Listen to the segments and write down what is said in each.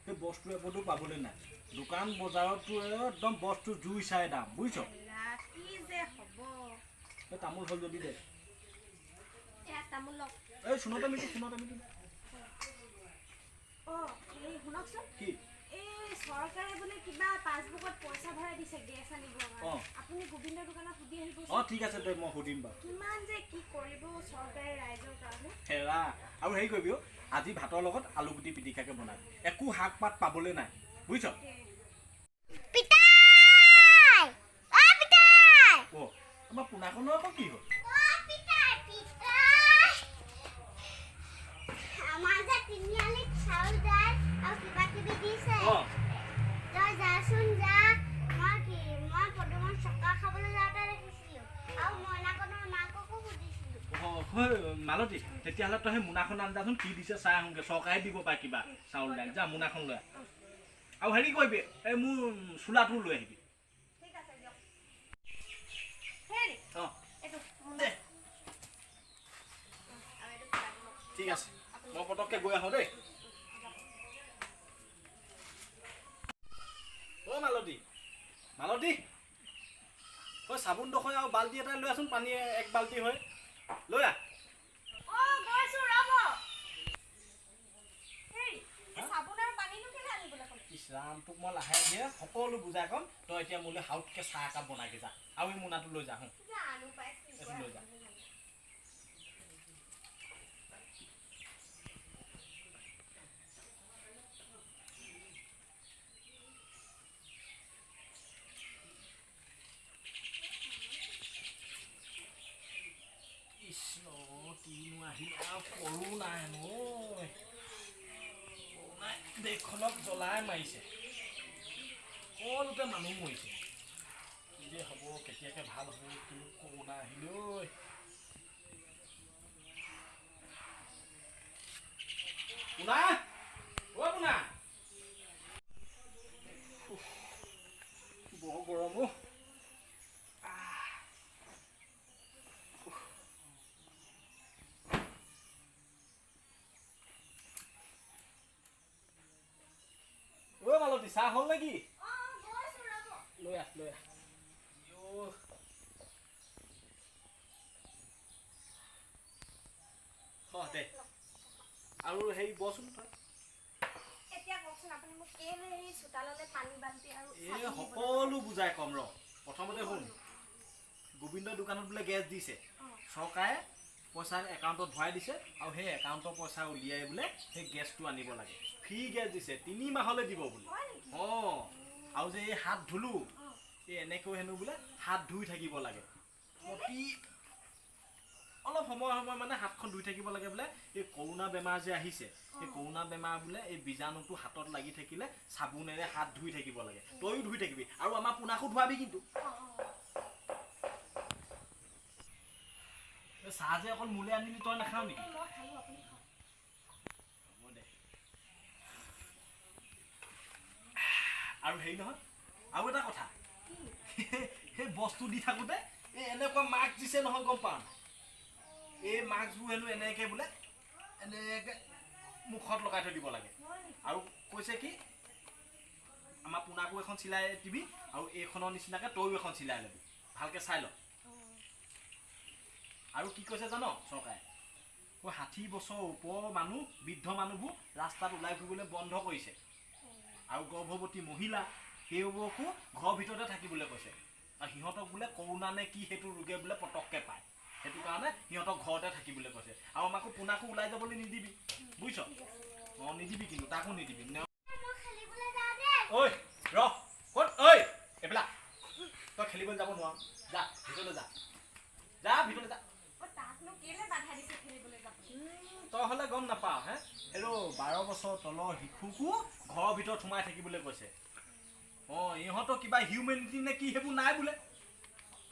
সেই বস্তু এপদো পাবলৈ নাই। দোকান বজাৰততো একদম বস্তু জুই চাই দাম, বুজিছ? কি যে হ'ব। এই তামোল হ'ল যদি দে। এয়া তামোল লওক। এই চূণতে মিটো, চূণতে মিটো। অঁ, এই শুনকচোন। কি? এই চৰকাৰে বোলে কিবা পাছবুকত পইচা ভৰাই দিছে গেছ আনিবৰ কাৰণে। আপুনি গোবিন্দৰ দোকানত সুধি আহিব। অঁ, ঠিক আছে দে, মই সুধিম বাৰু। কিমান যে কি কৰিব চৰকাৰে ৰাইজৰ কাৰণে। হেৰা, আৰু হেৰি কৰিবি অ', আজি ভাতৰ লগত আলুগুটি পিটিকাকে বনাবি, একো শাক পাত পাবলৈ নাই, বুজিছ? পিতাই, অ পিতাই। অ', আমাৰ পোনাখনৰ আকৌ কি হ'ল? অ পিতাই, পিতাই, আমাৰ যে তিনিআলিত চাউল দাইল আৰু কিবা কিবি দিছে। তই যাচোন যা। মই কি, মই পদুমৰ চকা খাবলৈ যাওঁতে দেখিছিলো আৰু মইনাকনৰ মাককো সুধিছিলো। অ', হয় মালতী, তেতিয়াহ'লে তই সেই মোনাখন আন যাচোন, কি দিছে চাই আহোঁগৈ। চৰকাৰে দিব পাৰে কিবা চাউল দাইল। যা, মোনাখন লৈ আহ। আৰু হেৰি কৰিবি, এই মোৰ চোলাটো লৈ আহিবি। ঠিক আছে দিয়ক। হেৰি, অঁ। এইটো মোনা। দে। আৰু এইটো চোলাটো লওক। ঠিক আছে, মই পটককৈ গৈ আহোঁ দেই। অ' মালতী, মালতী, ঐ চাবোন ডোখৰ আৰু বাল্টি এটা লৈ আহচোন, পানী এক বাল্টি হৈ লৈ আহ। অ', গৈছো ৰ'ব। হেৰি, এই চাবোন আৰু পানীনো কেলে আনিবলৈ ক'লে? ইছ ৰাম, তোক মই লাহে ধীৰে সকলো বুজাই ক'ম। তই এতিয়া মোলৈ হাউতকৈ চাহ একাপ বনাইগৈ যা, আৰু এই মোনাটো লৈ যা। হুঁ। জানো পাই কি এইটো কৰে লৈ যা। আপুনি জানে। কৃষ্ণ, কিনো আহিল আৰু কৰোণা হেনো। ঐ, কৰোণাই দেশখনক জ্বলাই মাৰিছে, সকলোতে মানুহ মৰিছে। কি যে হ'ব, কেতিয়াকে ভাল হ'ব, কিনো কৰোণা আহিল ঐ। পোনা, অ পোনা, উফ, বৰ গৰম অ'। আহ। ঐ মালতী, চাহ হ'ল নেকি? অ', গৈছো ৰ'ব। লৈ আহ, লৈ আহ। ইঅ'। অ দে, আৰু হেৰি বহচোন তই। এতিয়া কওকচোন, আপুনি মোক কেলে এই চোতাললৈ পানী বাল্টি আৰু এই চাবোন দিবলৈ সকলো বুজাই ক'ম ৰ। প্ৰথমতে শুন, গোবিন্দৰ দোকানত বোলে গেছ দিছে। চৰকাৰে পইচা একাউণ্টত ভৰাই দিছে আৰু সেই একাউণ্টৰ পইচা উলিয়াই বোলে সেই গেছটো আনিব লাগে। ফ্ৰী গেছ দিছে, 3 মাহলৈ দিব বোলে। হয় নেকি? অঁ, আৰু যে এই হাত ধুলো, এই এনেকৈ হেনো বোলে হাত ধুই থাকিব লাগে প্ৰতি অলপ সময় সময়, মানে হাতখন ধুই থাকিব লাগে বোলে। এই কৰোণা বেমাৰ যে আহিছে, এই কৰোণা বেমাৰ বোলে এই বীজাণুটো হাতত লাগি থাকিলে চাবোনেৰে হাত ধুই থাকিব লাগে। তয়ো ধুই থাকিবি আৰু আমাৰ পোনাকো ধুৱাবি কিন্তু। অ, অ। এই চাহ যে অকল মোলৈ আনিলি, তই নাখাৱ নেকি? এই মই খালো, আপুনি খাওক। হ'ব দে। আৰু হেৰি নহয়, আৰু এটা কথা। কি? সেই বস্তু দি থাকোঁতে এই এনেকুৱা মাস্ক দিছে নহয়, গম পাৱ নাই? এই মাস্কবোৰ হেনো এনেকৈ বোলে এনেকৈ মুখত লগাই থৈ দিব লাগে। হয় নেকি? আৰু কৈছে কি, আমাৰ পোনাকো এখন চিলাই দিবি আৰু এইখনৰ নিচিনাকৈ তয়ো এখন চিলাই ল'বি, ভালকৈ চাই ল। আৰু কি কৈছে জান চৰকাৰে? 60 বছৰৰ ওপৰৰ মানুহ, বৃদ্ধ মানুহবোৰ ৰাস্তাত ওলাই ফুৰিবলৈ বন্ধ কৰিছে, আৰু গৰ্ভৱতী মহিলা সেইবোৰকো ঘৰৰ ভিতৰতে থাকিবলৈ কৈছে। আৰু সিহঁতক বোলে কৰোণা নে কি সেইটো ৰোগে বোলে পটককৈ পায়, সেইটো কাৰণে সিহঁতক ঘৰতে থাকিবলৈ কৈছে। আৰু আমাকো পোনাকো ওলাই যাবলৈ নিদিবি, বুজিছ? অঁ, নিদিবি কিন্তু, তাকো নিদিবি। মই খেলিবলৈ যাওঁ দেই। ঐ ৰ, ক'ত ঐ এইবিলাক, তই খেলিবলৈ যাব নোৱাৰ, যা ভিতৰলৈ যা, যা ভিতৰলৈ যা। অ, তাকনো কেলে বাধা দিছে খেলিবলৈ যাবলৈ? তই হ'লে গম নাপাৱ হে। সেইটো 12 বছৰ তলৰ শিশুকো ঘৰৰ ভিতৰত সোমাই থাকিবলৈ কৈছে। অঁ, ইহঁতৰ কিবা হিউমেনিটি নে কি সেইবোৰ নাই বোলে,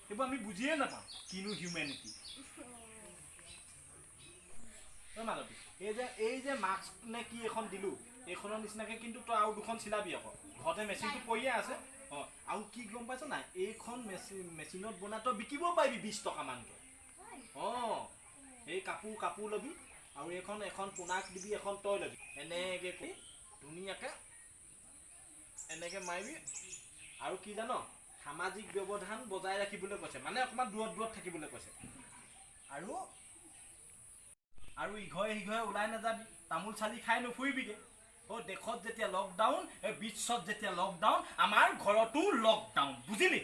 সেইবোৰ আমি বুজিয়ে নাপাওঁ কিনো হিউমেনিটি। ঐ মালতী, এই যে মাস্ক নে কি এখন দিলোঁ, এইখনৰ নিচিনাকৈ কিন্তু তই আৰু দুখন চিলাবি আকৌ, ঘৰতে মেচিনটো পৰিয়ে আছে। অঁ, আৰু কি গম পাইছ নাই, এইখন মেচিনত বনাই তই বিকিবও পাৰিবি 20 টকামানকৈ। হয়। অঁ, এই কাপোৰ ল'বি আৰু এইখন এখন পোনাক দিবি, এখন তই ল'বি, এনেকৈ কৰি ধুনীয়াকৈ এনেকৈ মাৰিবি। আৰু কি জান, সামাজিক ব্যৱধান বজাই ৰাখিবলৈ কৈছে, মানে অকণমান দূৰত দূৰত থাকিবলৈ কৈছে। আৰু আৰু ইঘৰে সিঘৰে ওলাই নাযাবি, তামোল চালি খাই নুফুৰিবিগে। অ' দেশত যেতিয়া লকডাউন, বিশ্বত যেতিয়া লকডাউন, আমাৰ ঘৰতো লকডাউন, বুজিলি?